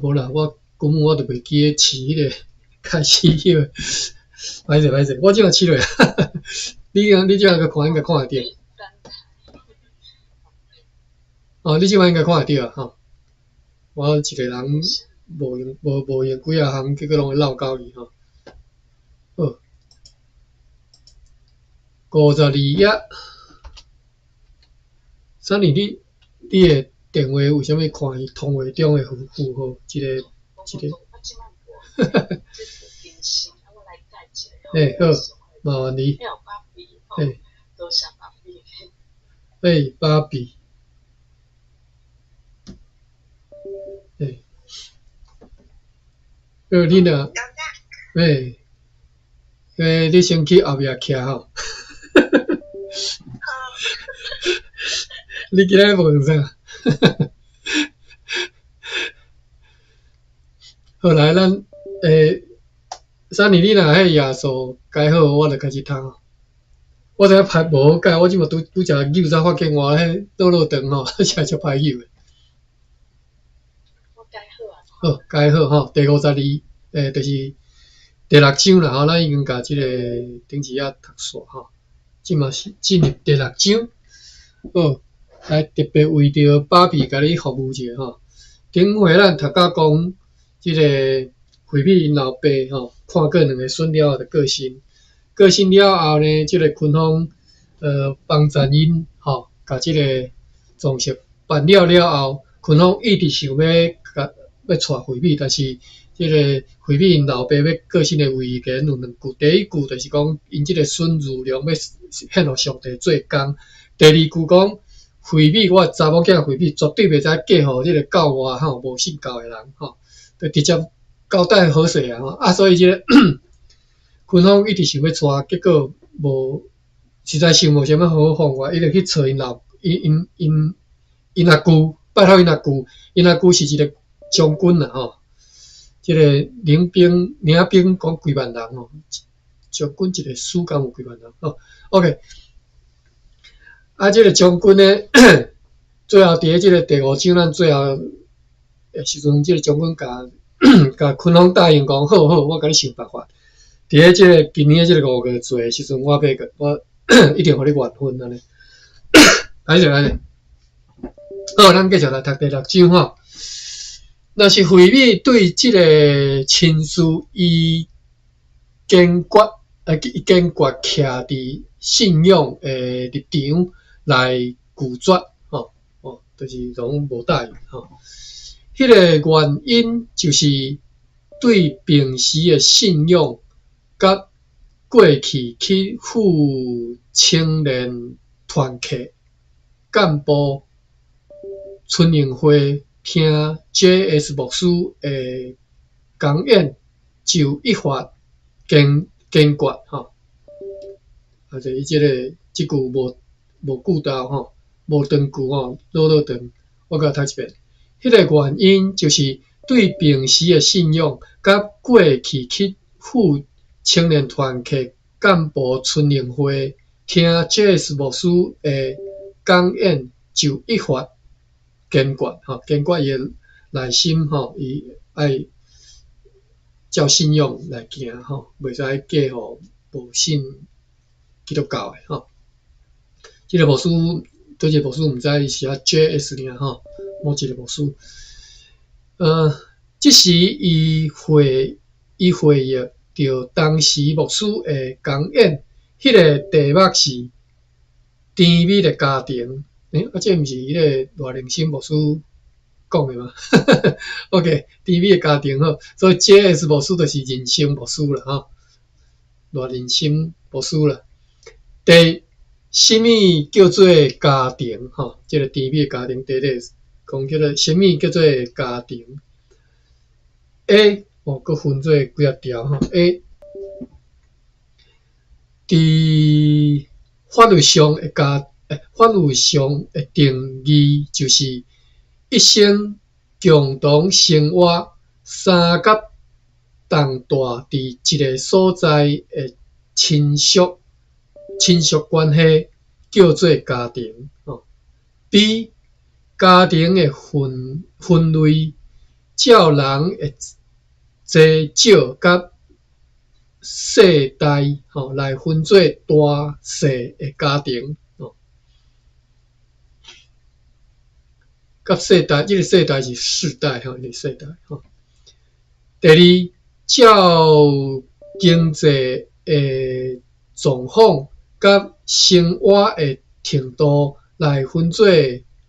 無啦，我根本我都袂記得試彼个開始彼个，歹勢歹勢，我這馬試落，你這馬閣看應該看會著。哦，你這馬應該看會著啊，吼。我一个人無用無無用幾仔項，結果攏會落狗去吼。好，52頁。珊妮，你的電話為啥物看伊通話中的符號？一个一个。欸，好，麻煩你。欸。欸，芭比。欸。好，你若，欸，欸，你先去後壁徛吼。你今仔日無啥？好來，咱欸，珊妮，你若彼頁數改好，我就開始讀。我知影歹無好改，我這馬拄拄才扭才發現我彼落落長吼，實在足歹扭的。我改好啊。好，改好吼，第52，欸，就是第六章啦吼，咱已經共這個頂一頁讀煞吼，這馬是進入第六章。好，來特別為著芭比共你服務一下吼。頂回咱讀到講，這個惠美𪜶老爸吼，看過兩个孫了後就過身，過身了後呢，這個昆峰幫贊𪜶吼，共這個喪事辦了了後，昆峰一直想欲共欲娶惠美，但是這個惠美𪜶老爸欲過身的遺言有兩句，第一句就是講𪜶這个孫如龍欲獻予上帝做工，第二句講惠美，我的查某囝惠美絕對袂使嫁予這个教外吼無信教的人吼，就直接交代好勢啊吼，啊所以這个昆峰一直想欲娶，結果無實在想無啥物好方法，伊就去揣𪜶老𪜶𪜶𪜶𪜶阿舅，拜託𪜶阿舅，𪜶阿舅是一个將軍啦吼，這个領兵領兵講幾萬人吼，將軍一个師敢有幾萬人吼，OK。啊，這个將軍呢，最後佇咧這个第五章，咱最後的時陣，這个將軍共共昆峰答應講，好好，我共你想辦法。佇咧這个今年的這个五月節的時陣，我欲我一定予你完婚按呢。來者來者，好，咱繼續來讀第六章吼。若是惠美對這个親事，伊堅決伊堅決徛佇信仰的立場來拒絕，吼，哦，就是攏無答應，吼。彼个原因就是對平時的信仰，佮過去去赴青年團契幹部春營會聽 J.S. 牧師的講演，就愈發堅堅決，吼。啊，就伊這个這句無無句頭吼，無長句吼，落落長，我閣讀一遍。彼个原因就是對平時的信仰，佮過去去赴青年團契幹部春營會聽 J.S. 牧師的講演，就愈發堅決吼，堅決伊的內心吼，伊愛照信仰來行吼，袂使嫁予無信基督教的吼。這个牧師，對這个牧師毋知伊是寫 J.S. 爾吼，某一个牧師。這時伊回伊回憶著當時牧師的講演，彼个題目是甜蜜的家庭。欸，啊，這毋是彼个賴玲心牧師講的嗎？OK，甜蜜的家庭吼，所以 J.S. 牧師就是人生牧師啦吼，賴仁心牧師啦。第啥物叫做家庭？吼，這个甜蜜的家庭，第一个講叫做啥物叫做家庭？A 哦，閣分做幾仔條吼。A 佇法律上的家，法律上的定義就是一生共同生活、三甲同住佇一个所在的親屬親屬關係，叫做家庭。吼。B 家庭的分分類，照人的濟少佮世代吼來分做大細的家庭吼。佮世代，這个世代是世代吼，這个世代吼。第二，照經濟的狀況佮生活的程度來分做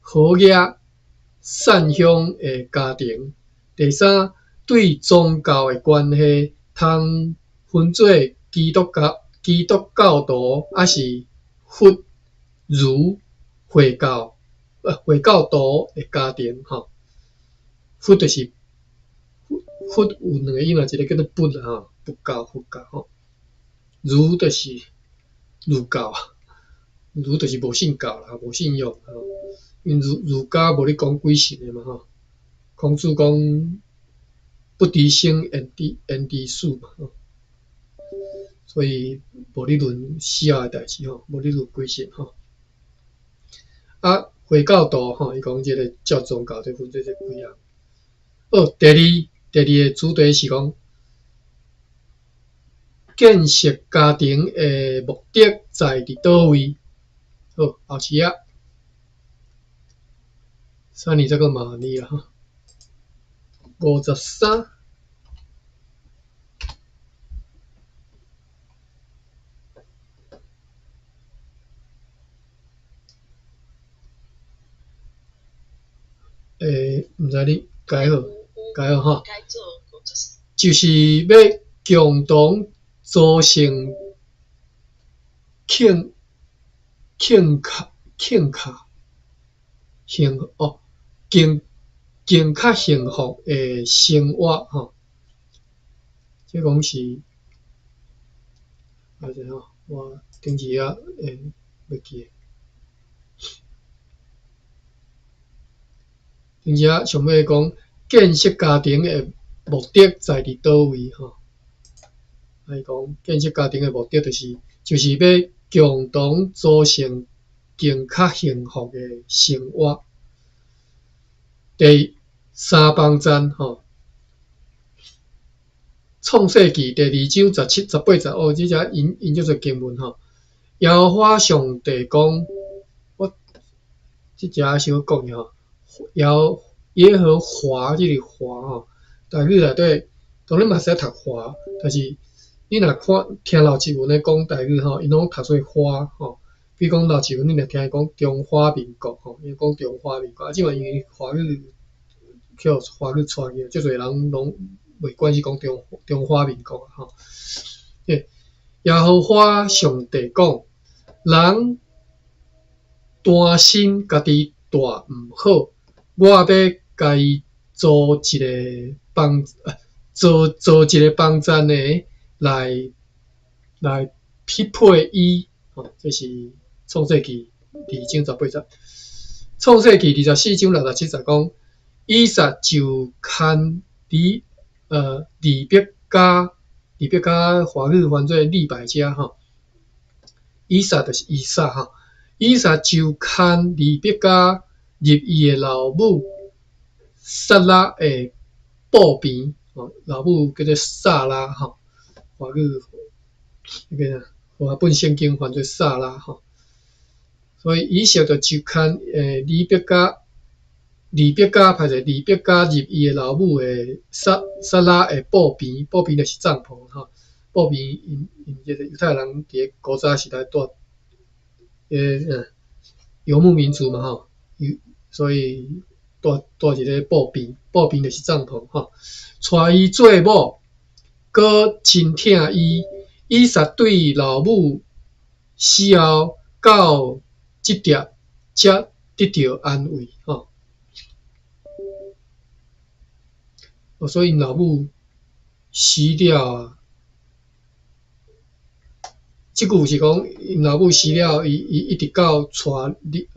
好額散鄉的家庭。第三，對宗教的關係，通分做基督教、基督教徒，抑是佛、儒、回教、回教徒的家庭吼。佛就是佛有兩个音啊，一个叫做佛吼，佛教佛教吼。儒就是儒教，儒就是無信教啦，無信仰吼。因儒儒家無咧講鬼神的嘛吼。孔子講不知生，焉知焉知死嘛吼。所以無咧論死後的代誌吼，無咧論鬼神吼。啊，回教徒吼，伊講這个照宗教就分做這幾項。好，第二，第二个主題是講建設家庭的目的在佇佗位？好，後一頁。三年再閣麻煩你啦，53。欸，毋知你改好，改好吼，就是欲共同組成慶慶卡慶卡幸哦，更更較幸福的生活吼。這講是，啊者吼，我頂一下會袂記。頂一下上尾講建設家庭的目的在佇佗位吼？啊，伊講建設家庭的目的就是就是欲共同組成更較幸福的生活。第三幫站吼，創世記第二章十七、十八節哦，這只引引足濟經文吼。耶和華上帝講，我這只小講的吼，耶耶和華這个華吼，台語內底當然嘛會使讀華，但是你若看聽老一輩咧講台語吼，𪜶攏讀做花吼。比如講老一輩，你若聽伊講中華民國吼，伊講中華民國，啊，這馬因為華語去予華語帶去，足濟人攏袂慣勢講中中華民國吼。欸，耶和華上帝講，人單身家己蹛毋好，我欲共伊組一个幫，做做一个幫贊的來來匹配伊，吼，這是創世記二章十八節。創世記24章67節講，以撒就牽利利百加，利百加華語翻做利百加吼。以撒就是以撒吼，以撒就牽利百加入伊的老母撒拉的布棚，吼，老母叫做撒拉吼，華語彼个啥，和合本聖經翻做撒拉吼。所以以撒就就牽利百加，利百加歹勢，利百加入伊的老母的撒撒拉的布棚，布棚就是帳篷吼，布棚𪜶𪜶這个猶太人佇古早時代蹛，遊牧民族嘛吼，所以蹛蹛一个布棚，布棚就是帳篷吼，娶伊做某，閣真疼伊，以撒對老母死後到這粒才得著安慰吼。哦，所以𪜶老母死了啊，這句是講𪜶老母死了，伊伊一直到娶利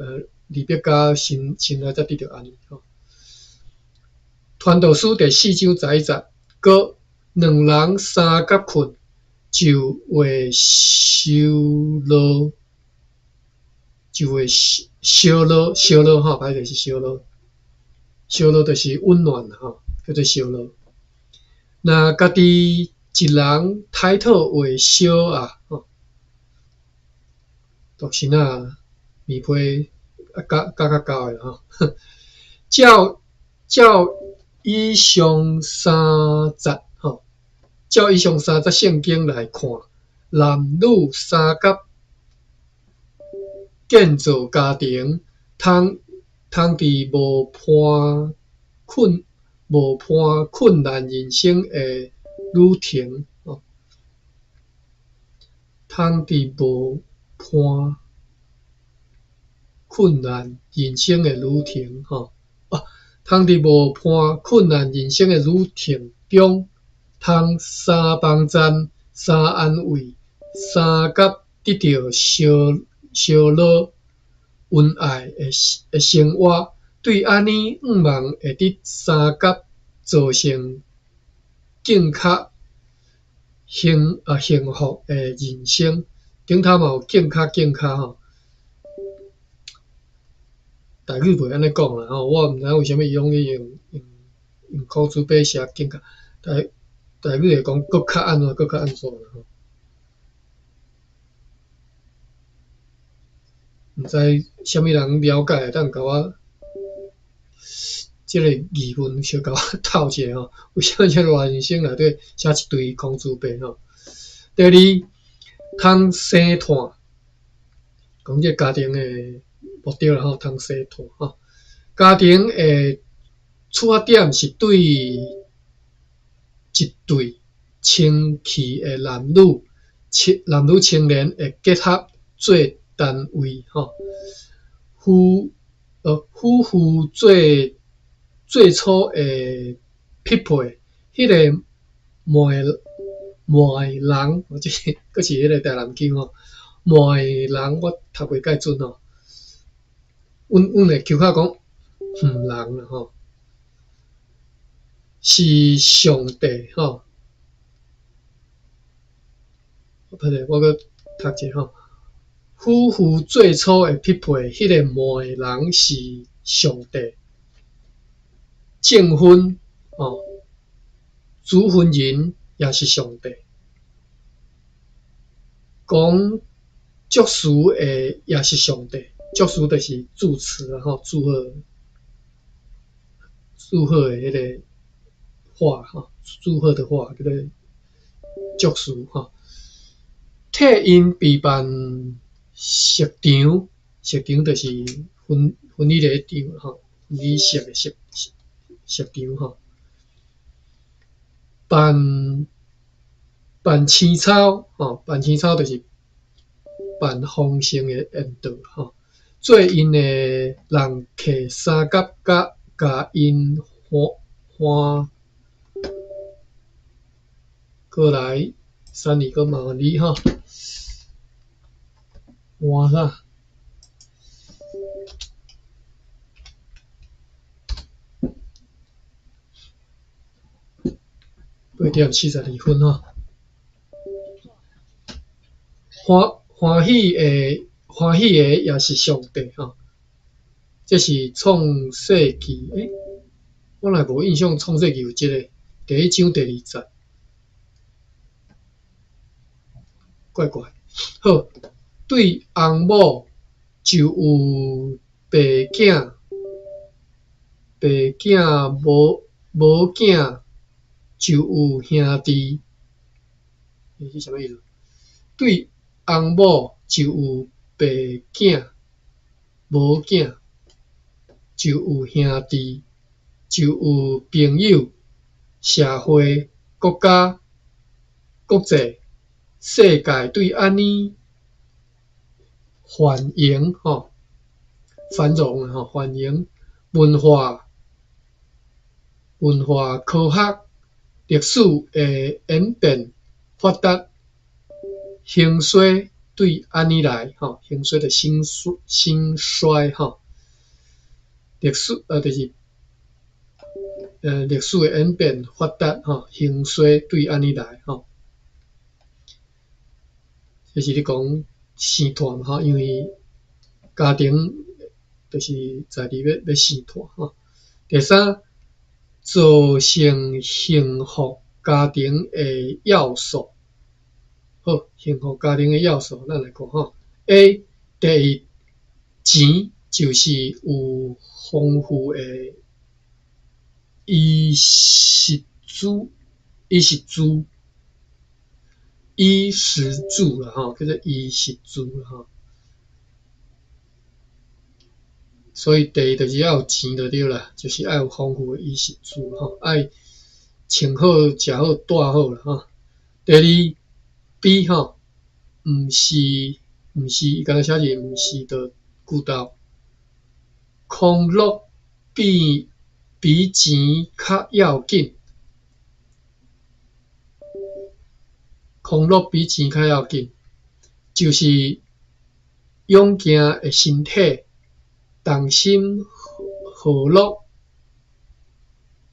利百加心心內才得著安慰吼。傳道書第四章十一節，閣兩人相佮睏，就會受落，就會燒熱燒熱吼，歹勢是燒熱，燒熱就是溫暖吼，叫做燒烙。若家己一人刣討畫燒啊，吼，獨身仔麵批啊加加較厚的吼。照照以上三節吼，照以上三節聖經來看，男女相合建造家庭，通通佇無伴困難人生的旅程，吼，通佇無伴困難人生的旅程，吼，啊，通佇無伴困難人生的旅程中，通三幫贊、三安慰、相佮得著燒燒烙恩愛的的生活，對按呢向望會佇相佮造成更較幸福的人生。頂頭嘛有更較更較吼，台語袂按呢講啦吼，我毋知影為啥物伊攏咧用用用口字筆寫更較，台台語會講閣較按怎閣較按怎啦吼。毋知啥物人了解，會當共我這個疑問相共我透一下吼，為啥物這個人生內底寫一堆空字筆吼？第二，通生炭，講這個家庭的目的啦吼，通生炭吼。家庭的出發點是對一對清氣的男女青年的結合做單位吼，夫婦做最初的匹配，彼個媒媒人，這是閣是彼個台南腔吼，媒人我讀袂介準吼，阮會口較講毋人啦吼，是上帝吼，歹勢，我閣讀一下吼。夫婦最初的匹配，彼個媒人是上帝。證婚吼，主婚人也是上帝。講祝詞的也是上帝，祝詞就是祝詞啦吼，祝賀祝賀的彼個話吼，祝賀的話叫做祝詞吼。替𪜶備辦席場，席場就是婚禮的場吼，婚禮席的席場吼。辦青草吼，辦青草就是辦豐盛的宴桌吼。做𪜶的人客相佮佮共𪜶歡歡過來，三二閣麻煩你吼，換啥？8點42分吼，歡歡喜的歡喜的也是上帝吼，這是創世記，欸，我若無印象，創世記有這個第一章第二節，怪怪。好，對翁某就有爸囝，爸囝無囝就有兄弟，欸，這啥物意思？對翁某就有爸囝，無囝就有兄弟，就有朋友、社會、國家、國際、世界對按呢繁榮吼，繁榮吼，繁榮文化、文化科學、歷史的演變發達，興衰對按呢來吼，興衰的興衰吼，歷史就是歷史的演變發達吼，興衰對按呢來吼，這是咧講生湠嘛吼，因為家庭就是在佇欲生湠吼。第三，造成幸福家庭的要素。好，幸福家庭的要素，咱來看吼。A 第一，錢就是有豐富的衣食住，衣食住，衣食住啦吼，叫做衣食住啦吼。所以第一就是愛有錢就對啦，就是愛有豐富的衣食住吼，愛穿好、食好、住好啦吼。第二 B 吼，毋是毋是，伊敢若寫字毋是就句逗。康樂比錢較要緊，康樂比錢較要緊，就是勇健的身體，同心和樂，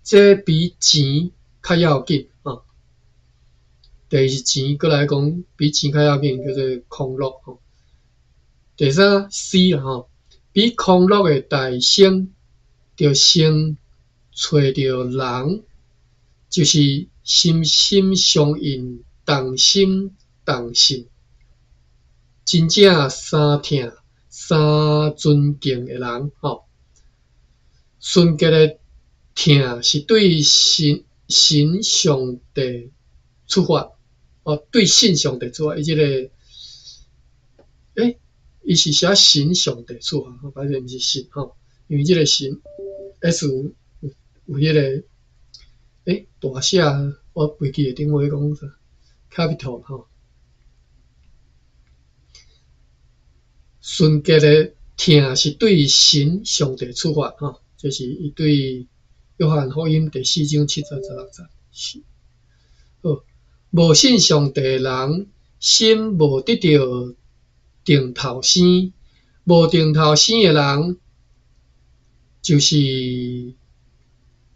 這比錢較要緊吼。第二是錢，閣來講比錢較要緊，叫做康樂吼。第三 C 啦吼，比康樂的大聲，著先揣著人，就是心心相印、同心同信，真正三疼、三尊敬的人吼。純潔的疼是對神神上帝出發，哦，對信上帝出發，伊這個，欸，伊是寫神上帝出發，反正毋是神吼，因為這個神 S 有有彼個，欸，大寫，我袂記得頂尾講啥，capital 吼。純潔的疼是對神上帝出發，吼，這是伊對約翰福音第四章七節十六節。是，好，無信上帝的人，心無得著重頭生，無重頭生的人，就是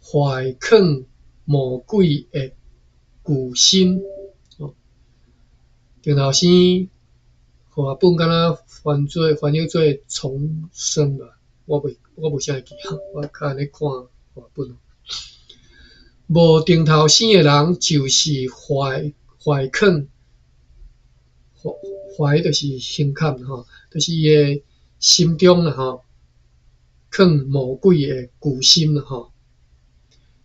懷囥魔鬼的舊心。重頭生，和合本敢若翻譯做重生吧，我無啥會記，我較按呢看和合本。無重頭生的人，就是懷懷囥，懷懷就是胸坎吼，就是伊的心中啦吼，囥魔鬼的舊心啦吼。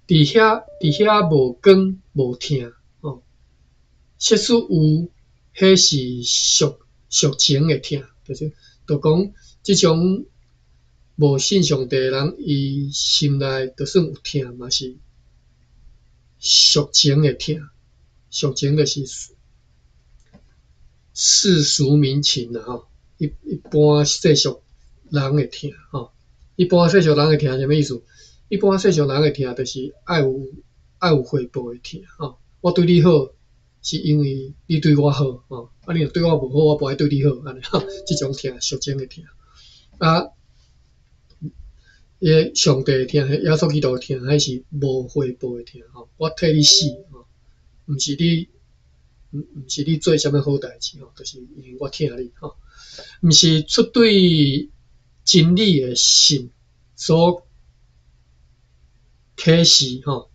佇遐無光無疼吼，即使有，彼是俗情的疼，就是就講這種無信上帝的人，伊心內就算有疼，嘛是俗情的疼，俗情就是世俗民情啦吼，一般世俗人的疼吼，一般世俗人的疼啥物意思？一般世俗人的疼就是愛有回報的疼吼，我對你好，是因為你對我好吼，啊你若對我無好，我無愛對你好，按呢吼，這種疼俗情的疼。啊，彼个上帝的疼，耶穌基督的疼，彼是無回報的疼吼，我替你死吼，毋是你做啥物好代誌吼，就是因為我疼你吼，毋是出對真理的信所啟示吼，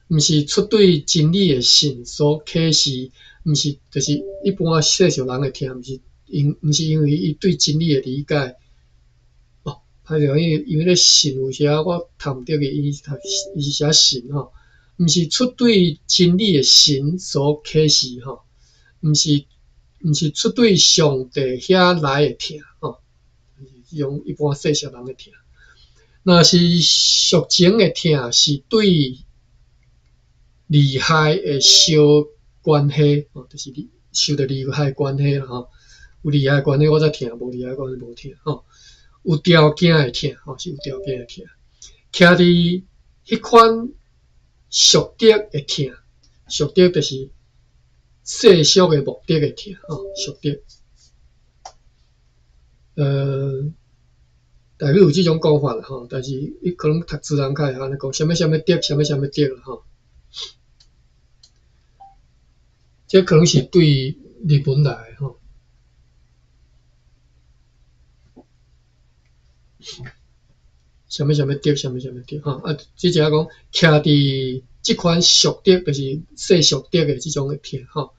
毋是出對真理的信所啟示，毋是就是一般世俗人的疼，毋是因為伊對真理的理解。哦，歹勢，因為咧信有時我讀毋著去，伊是寫信吼，毋是出對真理的神所啟示吼，毋是出對上帝遐來的疼吼，是種一般世俗人的疼。若是俗情的疼，是對利害的相關係，吼，就是你受著利害關係啦吼，有利害關係我才疼，無利害關係無疼吼。有條件的疼，吼，是有條件的疼。徛佇彼款俗德的疼，俗德就是世俗的目的的疼，吼，俗德。大概有這種講法啦，吼，但是伊可能讀書人較會按呢講，啥物啥物德，啥物啥物德啦，吼。這可能是對日本來的吼。啥物啥物德，啥物啥物德吼。啊，這只講徛佇這款俗德，就是世俗德的這種的疼吼，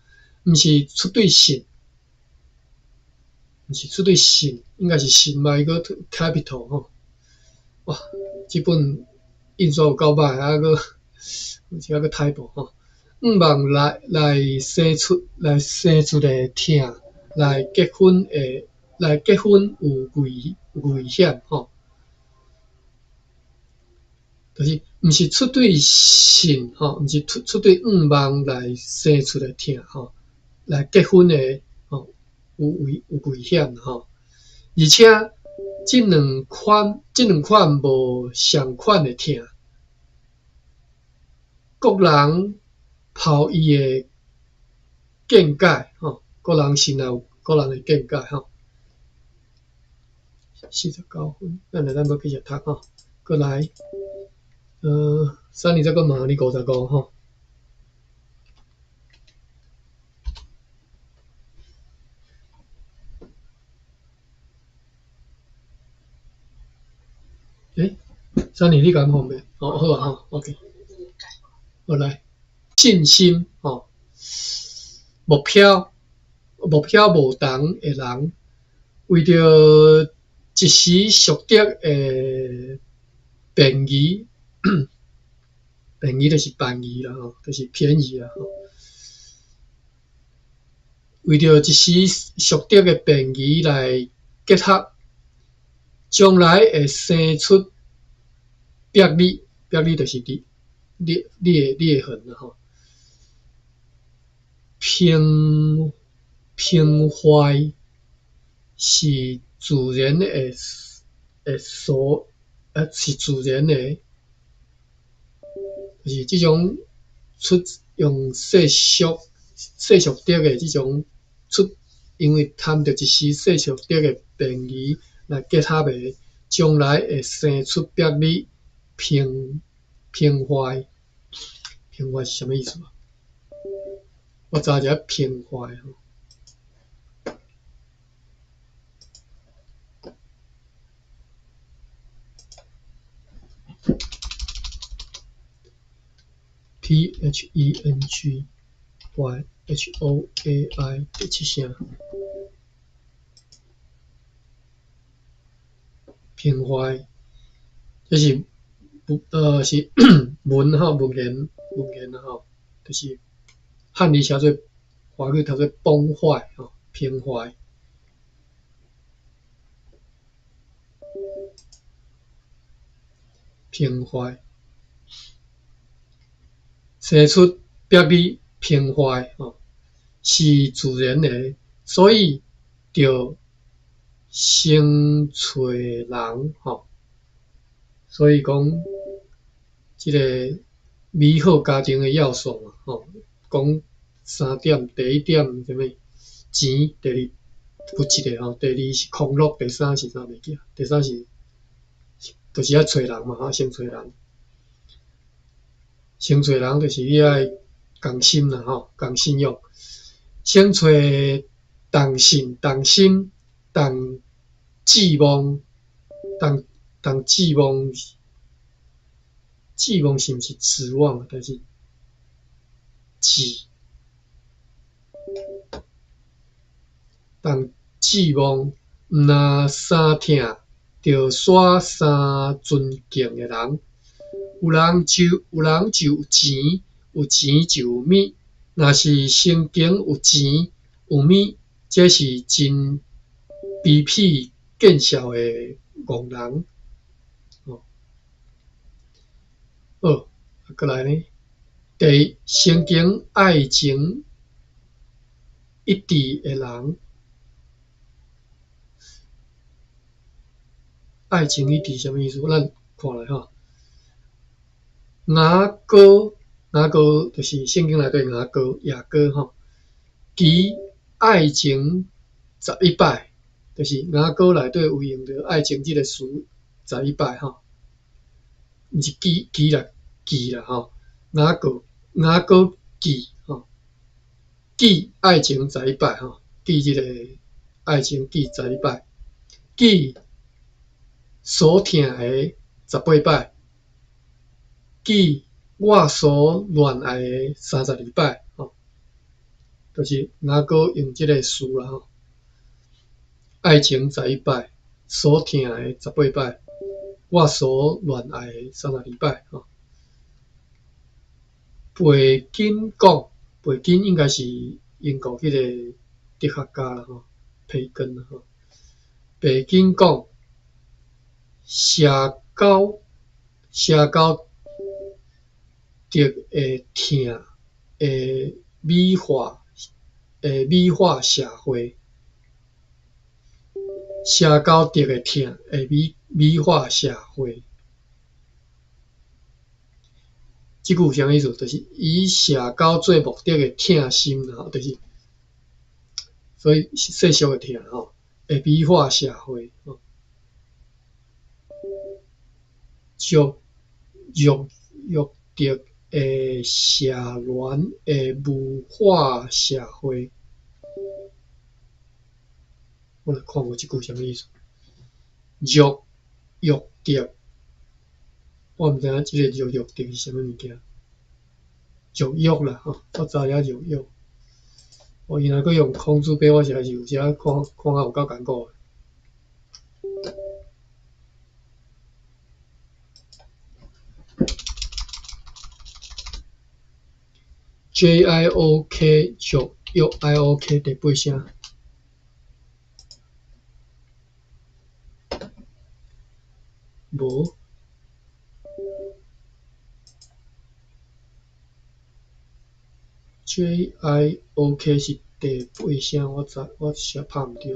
毋是出對信，毋是出對信，應該是信吧？伊閣 capital 吼。哇，這本印刷有夠歹，啊閣有時猶閣 typo 吼。向望來生出的疼，來結婚有危險吼。就是毋是出對信吼，毋是出對向望來生出的疼吼，來結婚的吼有危險吼。而且這兩款無相款的疼，各人拋伊的見解吼，各人心內有各人的見解吼。49分，咱來咱閣繼續讀吼，閣來。三年再閣問你55吼。欸，三年你敢方便？哦，好啊，吼，OK。好來，信心吼，目標無同的人，為著一時俗德的便宜。便宜就是便宜啦吼，就是便宜啦吼。為著一時俗德的便宜來結合，將來會生出別離，別離就是裂痕啦吼。平壞是自然的，的所，是自然的。就是這種出用世俗德的這種出，因為貪著一時世俗德的便宜來結合的，將來會生出別離平壞，平壞是啥物意思啊？我查一下平壞吼。P H E N G Y H O A I 第七聲，平壞，這是是文吼文言吼，就是漢語寫做華語讀做崩壞吼，平壞，平壞。生出別離平壞吼，是自然的，所以著先揣人吼。所以講，這個美好家庭的要素嘛吼，講三點，第一點啥物錢，第二物質的吼，第二是康樂，第三是啥袂記，第三是就是愛揣人嘛吼，先揣人。先揣人就是你愛共心啦吼，共信仰。先揣同信、同心、同志望、同志望，志望是毋是指望？但是志同志望，毋若三疼，著煞三尊敬的人。有人就有錢，有錢就有物。若是聖經有錢有物，這是真卑鄙見笑的戇人。哦，好，閣來呢？第一，聖經愛情一致的人，愛情一致啥物意思？咱看來吼。雅各就是聖經內底雅各，雅各吼，其愛情11擺，就是雅歌內底有用著愛情這個詞11擺吼，毋是記記啦記啦吼，雅歌記吼，記愛情十一擺吼，記這個愛情記十一擺，記所疼的十八擺，記我所戀愛的32擺，吼，就是雅歌用這个詞啦吼。愛情11擺，所疼的十八擺，我所戀愛的32擺，吼。培根講，培根應該是英國彼个哲學家啦，吼，培根啦，吼。培根講，社交德的疼會美化，會美化社會。社交德的疼會美化社會。這句有啥物意思？就是以社交做目的的疼心啦，就是所以世俗的疼吼，會美化社會。吼，弱弱弱德的社戀會物化社會。我來看無這句啥物意思？弱弱德，我毋知影這個弱弱德是啥物物件。弱欲啦，吼，我知影弱欲。我伊若閣用孔子比，我實在是有時仔看看甲有夠艱苦的。JIOK 弱欲 IOK 第八聲。無。JIOK 是第八聲，我知我實在拍毋著。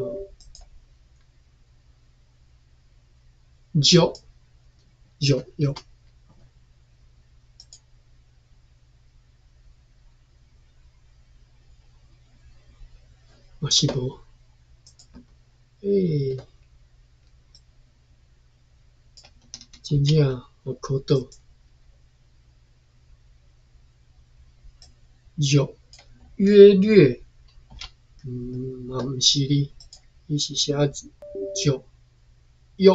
弱弱欲，嘛是無。欸，真正予考倒。弱約略，嘛毋是哩，伊是寫弱欲。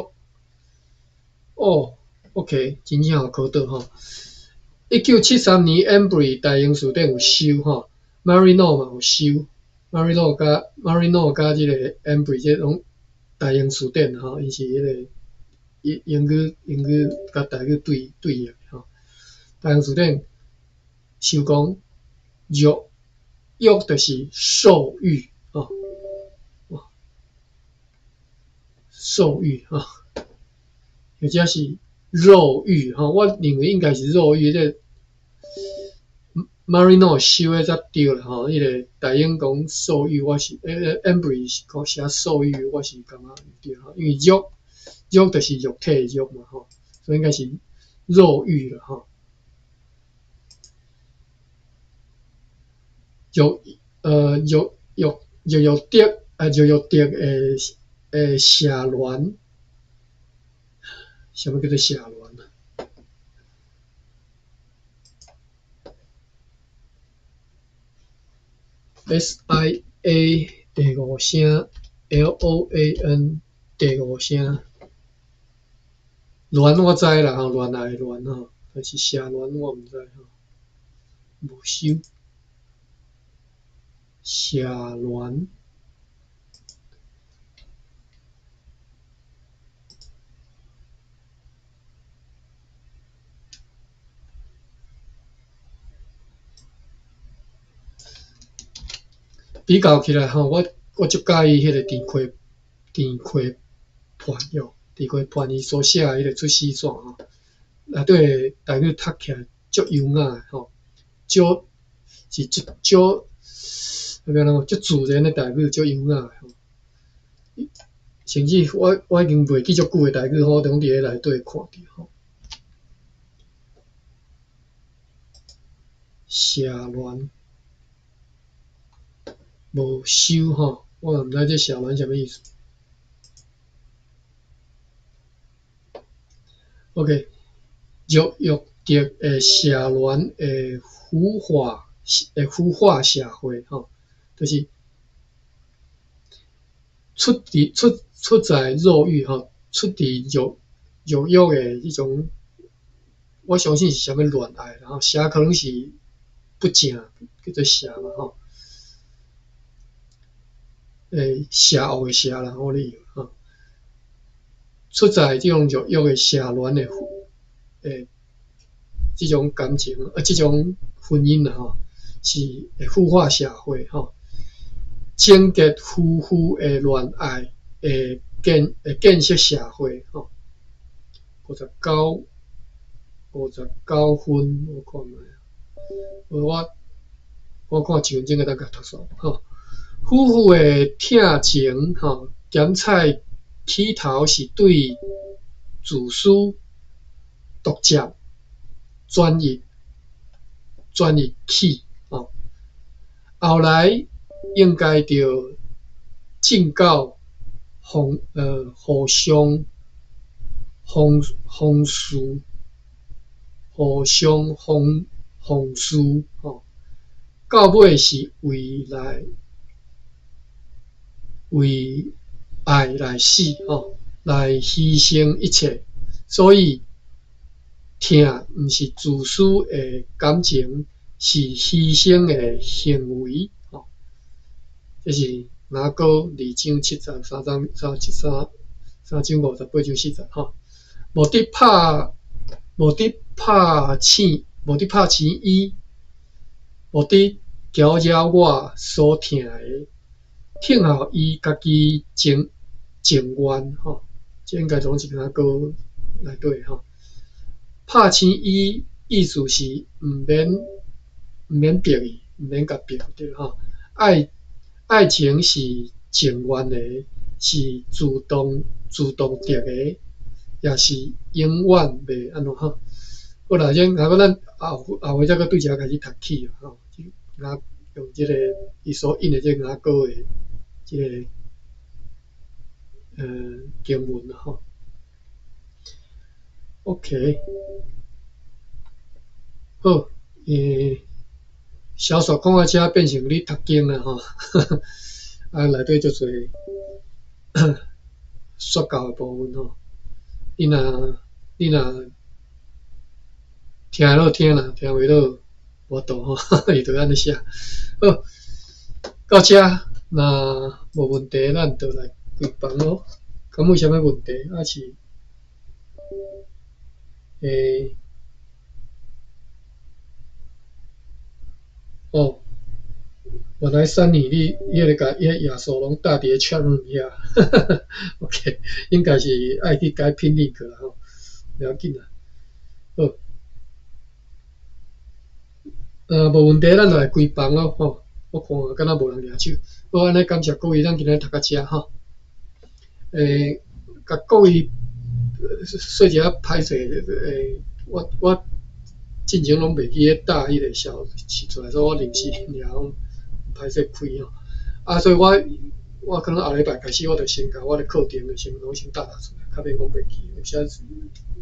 哦，OK，真正予考倒吼。1973年，Embury 大英辭典有收吼，Maryknoll 嘛有收，Maryknoll 佮這个 Embury 這攏大英辭典吼，伊是彼个英語佮台語對譯吼。大英辭典收講肉欲就是獸欲吼，獸欲吼，或者是肉欲吼，我認為應該是肉欲。這個 Maryknoll 收的才對啦吼，彼个大英講獸欲，我是Embury 是講寫獸欲，我是感覺毋對吼，因為肉肉就是肉體的肉嘛吼，所以應該是肉欲啦吼。肉肉肉肉肉德啊，肉肉德的社戀，啥物叫做社戀啊？SIA 第五聲，LOAN 第五聲，戀我知啦吼，戀愛的戀吼，但是社戀我毋知吼，無收。社戀，比較起來吼，我足佮意彼个田溪盼哟，田溪盼伊所寫的彼个出師傳吼，內底台語讀起來足優雅的吼，少是足少，欲按怎講，足自然的台語，足優雅的吼。甚至我已經袂記足久的台語吼，我攏佇咧內底看著吼。社戀無收吼，我也毋知這社戀啥物意思。OK，肉欲德的社戀會腐化，會腐化社會吼，就是出佇出出在肉欲吼，出佇肉肉欲的彼種，我相信是啥物戀愛，然後邪可能是不正，叫做邪嘛吼。邪惡的邪啦，我咧吼，出在這種肉欲的邪戀的，這種感情，這種婚姻啦吼，是會腐化社會吼。貞潔夫婦的戀愛會建設社會吼。59，59分，我看覓啊？我看一分鐘會當共讀煞吼。夫婦的疼情吼，檢採起頭是對自私、獨佔、專一、專一起吼，後來應該著進到互相奉事、互相奉事吼，到尾是為愛來死吼，來犧牲一切。所以疼毋是自私的感情，是犧牲的行為吼。這是雅歌二章七節，三章三三三章58章4節吼。無得拍醒，無得拍醒伊，無得攪擾我所疼的，聽候伊家己情願吼。這應該總是雅歌內底吼。拍醒伊意思是毋免逼伊，毋免共逼對吼。愛情是情願的，是自動得的，也是永遠袂按怎吼。好啦，這若閣咱後後尾才閣對這開始讀起吼，用這個伊所引的這個雅歌的這個經文吼。OK，好，小說講到這變成咧讀經啦吼，啊內底足濟說教的部分吼。你若聽會落聽啦，聽袂落無法度吼，伊就按呢寫。好，到這若無問題，咱就來開房囉。敢有啥物問題？抑是哦，原來珊妮你彼個共彼個頁數攏貼佇咧 chat room 遐，OK，應該是愛去改 pin link 啦吼，無要緊啦。好，無問題，咱就來開房囉吼。我看敢若無人舉手，好，按呢感謝各位，咱今日讀到遮吼。共各位說一下歹勢，我進前攏袂記咧搭彼個消息出來，所以我臨時掠講歹勢開吼。啊，所以我可能後禮拜開始，我就先共我的課程就先攏先貼出來，較免講袂記，有時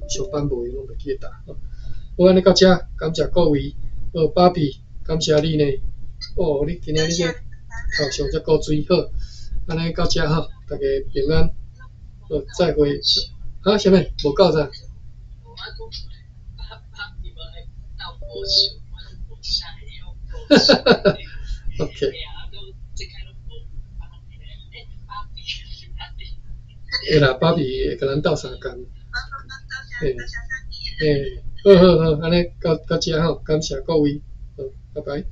上班無閒攏袂記得貼。好，按呢到遮，感謝各位。好，芭比，感謝你呢。哦，你今仔日這頭像遮古錐，好，按呢到遮吼，大家平安。好，再會。啊，啥物？無夠啥？哈哈哈 OK。會啦，芭比會共咱鬥相共。好好好，按呢到遮吼，感謝各位，好，拜拜。